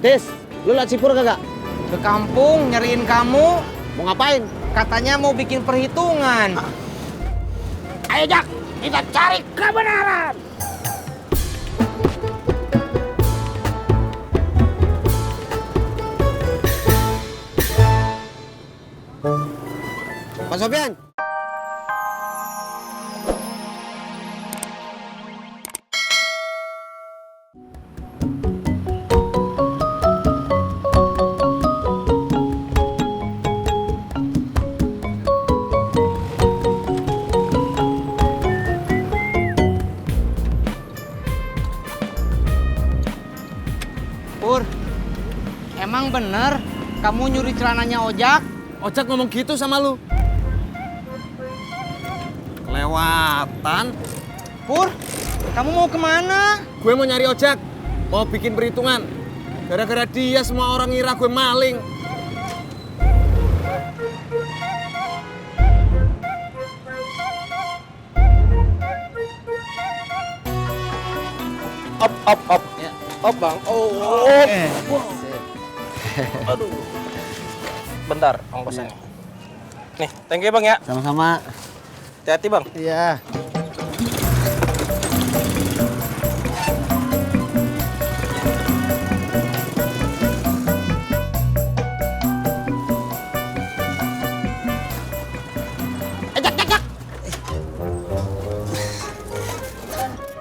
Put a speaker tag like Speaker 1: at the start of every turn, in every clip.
Speaker 1: Tis, lu liat si Pur kagak?
Speaker 2: Ke kampung nyariin kamu.
Speaker 1: Mau ngapain?
Speaker 2: Katanya mau bikin perhitungan.
Speaker 1: Ayo Jak, kita cari kebenaran. Pak Sofyan.
Speaker 2: Pur, emang bener kamu nyuri celananya Ojak?
Speaker 3: Ojak ngomong gitu sama lu. Kelewatan.
Speaker 2: Pur, kamu mau kemana?
Speaker 3: Gue mau nyari Ojak, mau bikin perhitungan. Gara-gara dia semua orang ngira gue maling.
Speaker 1: Op.
Speaker 3: Ya.
Speaker 1: Op bang. Oh.
Speaker 4: Aduh. Bentar, ongkosnya. Nih, thank you bang ya.
Speaker 1: Sama-sama.
Speaker 4: Hati-hati bang.
Speaker 1: Iya.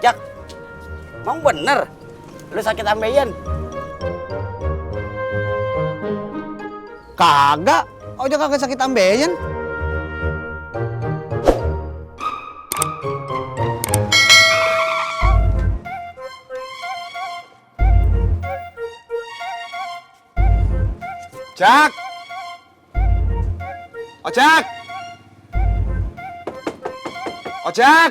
Speaker 5: Jak, emang bener lu sakit ambeien?
Speaker 1: Kagak. Ojak kagak sakit ambeien.
Speaker 3: Jak! Ojak! Ojak!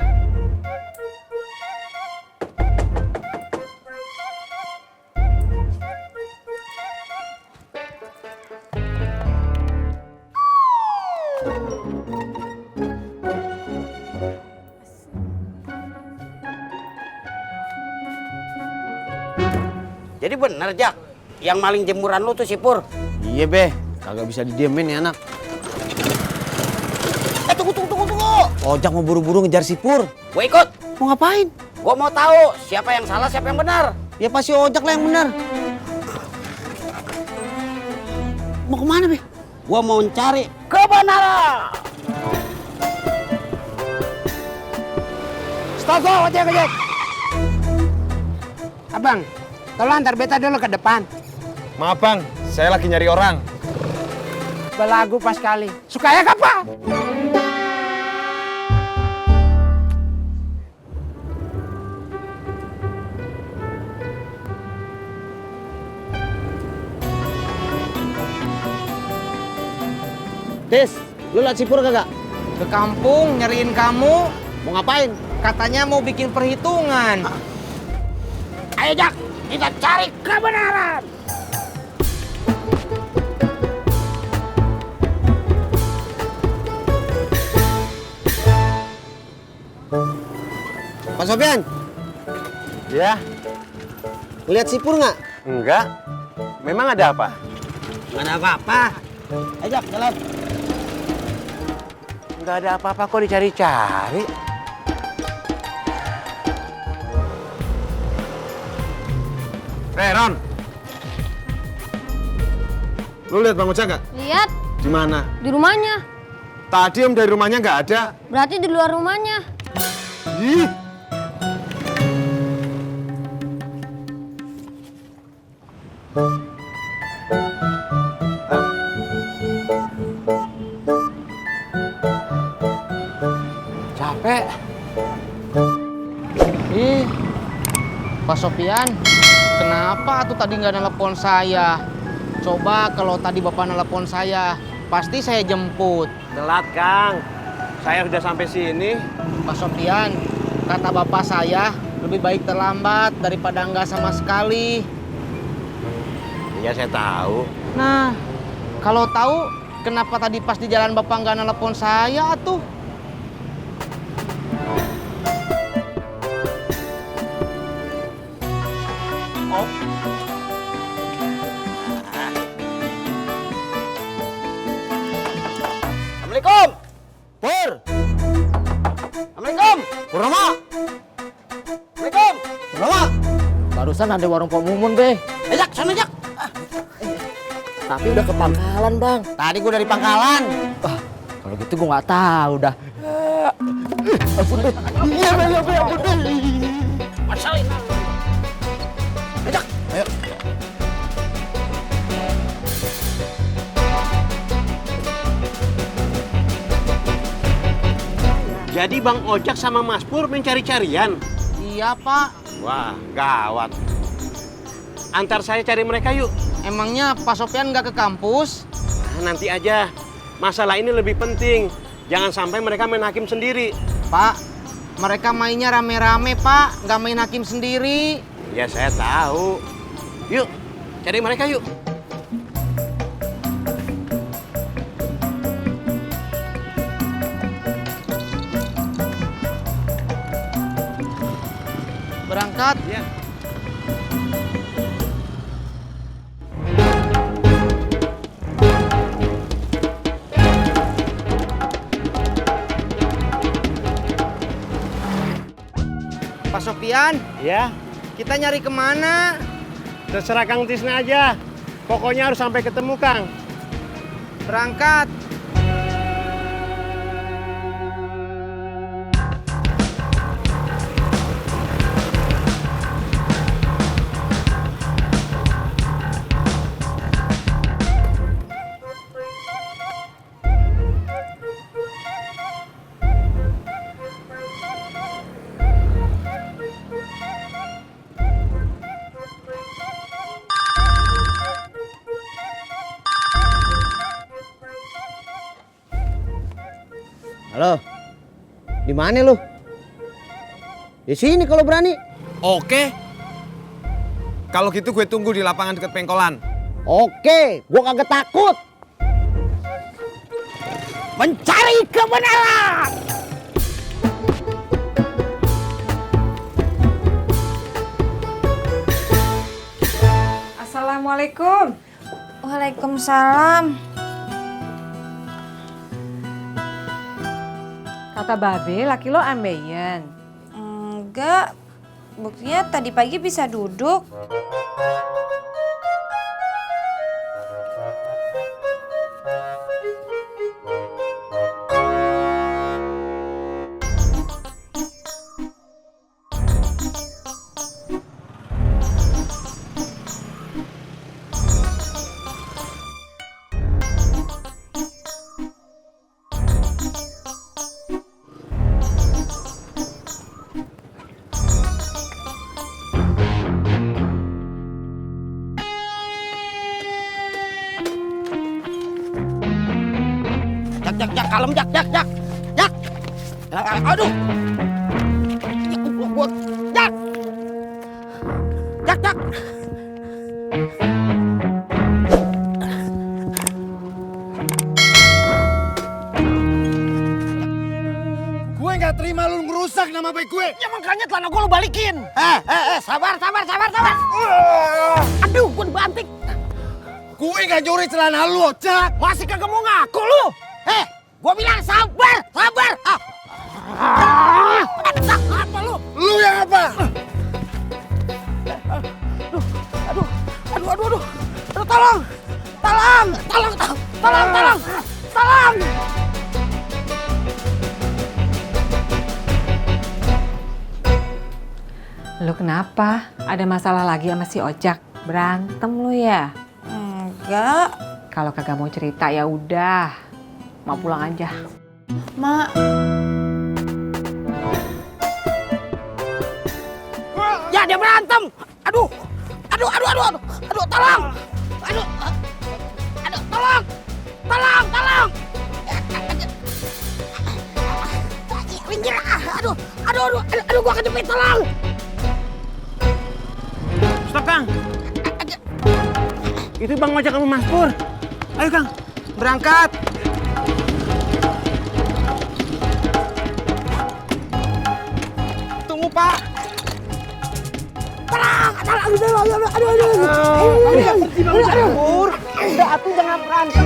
Speaker 5: Jadi bener Jak, yang maling jemuran lu tuh si Pur.
Speaker 1: Iya be, kagak bisa didiemin nih anak.
Speaker 5: Tunggu.
Speaker 1: Ojak mau buru-buru ngejar si Pur.
Speaker 5: Gue ikut.
Speaker 1: Mau ngapain?
Speaker 5: Gue mau tahu siapa yang salah, siapa yang benar.
Speaker 1: Ya pasti Ojak lah yang benar. Mau kemana be?
Speaker 5: Gue mau cari kebenaran.
Speaker 2: Stop, ojek. Abang, tolong antar beta dulu ke depan.
Speaker 3: Maaf bang, saya lagi nyari orang.
Speaker 2: Belagu pas kali. Sukanya apa?
Speaker 1: Tis, lu liat si Pur kagak?
Speaker 2: Ke kampung nyariin kamu.
Speaker 1: Mau ngapain?
Speaker 2: Katanya mau bikin perhitungan.
Speaker 5: Ayo Jak, kita cari kebenaran.
Speaker 1: Pak Sofyan,
Speaker 3: Ya,
Speaker 1: lihat si Pur nggak?
Speaker 3: enggak. Memang ada apa?
Speaker 5: Nggak ada apa-apa. Ayo Jak, jalan.
Speaker 3: Enggak ada apa-apa kok dicari-cari. Ron. Lu lihat Bang Ojak nggak?
Speaker 6: Lihat,
Speaker 3: Di mana?
Speaker 6: di rumahnya.
Speaker 3: Tadi om dari rumahnya nggak ada.
Speaker 6: Berarti di luar rumahnya.
Speaker 3: Ih.
Speaker 1: Capek.
Speaker 2: Ih, Pak Sofian, kenapa tuh tadi nggak nelpon saya? Coba kalau tadi Bapak nelpon saya, pasti saya jemput.
Speaker 3: Telat Kang. Saya sudah sampai sini.
Speaker 2: Pak Sofian, kata Bapak saya, lebih baik terlambat daripada nggak sama sekali.
Speaker 3: Iya saya tahu.
Speaker 2: Nah, kalau tahu, kenapa tadi pas di jalan Bapak nggak nelpon saya tuh? Barusan ada warung Pak Mumun, be.
Speaker 5: Jak, sana Jak.
Speaker 2: Tapi udah ke pangkalan, Bang.
Speaker 1: Tadi gua dari pangkalan.
Speaker 2: Kalau gitu gua nggak tahu dah. Ampun deh. Iya, ampun deh.
Speaker 5: Masalin. Jak.
Speaker 1: Ayo. Jadi Bang Ojak sama Mas Pur mencari-carian?
Speaker 2: Iya, Pak.
Speaker 1: Wah, gawat. Antar saya cari mereka yuk.
Speaker 2: Emangnya Pak Sopyan nggak ke kampus?
Speaker 1: Nah, nanti aja. Masalah ini lebih penting. Jangan sampai mereka main hakim sendiri.
Speaker 2: Pak, mereka mainnya rame-rame, Pak. Nggak main hakim sendiri.
Speaker 1: Ya, saya tahu. Yuk, cari mereka yuk.
Speaker 2: Berangkat.
Speaker 1: Ya.
Speaker 2: Pak Sopyan,
Speaker 1: Ya,
Speaker 2: kita nyari kemana?
Speaker 1: terserah Kang Tisna aja. Pokoknya harus sampai ketemu, Kang.
Speaker 2: Berangkat.
Speaker 1: Halo. Di mana lu? Di sini kalau berani.
Speaker 3: Oke. Kalau gitu gue tunggu di lapangan dekat pengkolan.
Speaker 1: Oke, gua kagak takut.
Speaker 5: Mencari kebenaran.
Speaker 7: Assalamualaikum.
Speaker 6: Waalaikumsalam.
Speaker 7: Kata Babe, laki lo ambeien.
Speaker 6: Enggak. Buktinya tadi pagi bisa duduk.
Speaker 5: Jak, kalem Jak. Jak. Aduh. Jak. Jak.
Speaker 3: Gue nggak terima lu ngerusak nama baik gue.
Speaker 5: Ya makanya celana gue lu balikin. Sabar. Aduh, gue dibanting.
Speaker 3: Gue nggak nyuri celana lu, Ojak.
Speaker 5: Masih kagak mau ngaku lu. Gue bilang sabar. Apa lu?
Speaker 3: Lu yang apa?
Speaker 5: Aduh, tolong.
Speaker 7: Lu kenapa? Ada masalah lagi sama si Ojak? Berantem lu ya?
Speaker 6: Enggak.
Speaker 7: Kalau kagak mau cerita ya udah. Mau pulang aja.
Speaker 6: Mak.
Speaker 5: Ya dia berantem. Aduh, tolong. Tolong. Minggir. Aduh, gua kejepit, tolong.
Speaker 1: Stop, Kang. Itu Bang Ojak sama Mas Pur. Ayo, Kang.
Speaker 2: Berangkat. Tunggu, Pak.
Speaker 5: Aduh.
Speaker 2: Udah, atuh jangan berantem.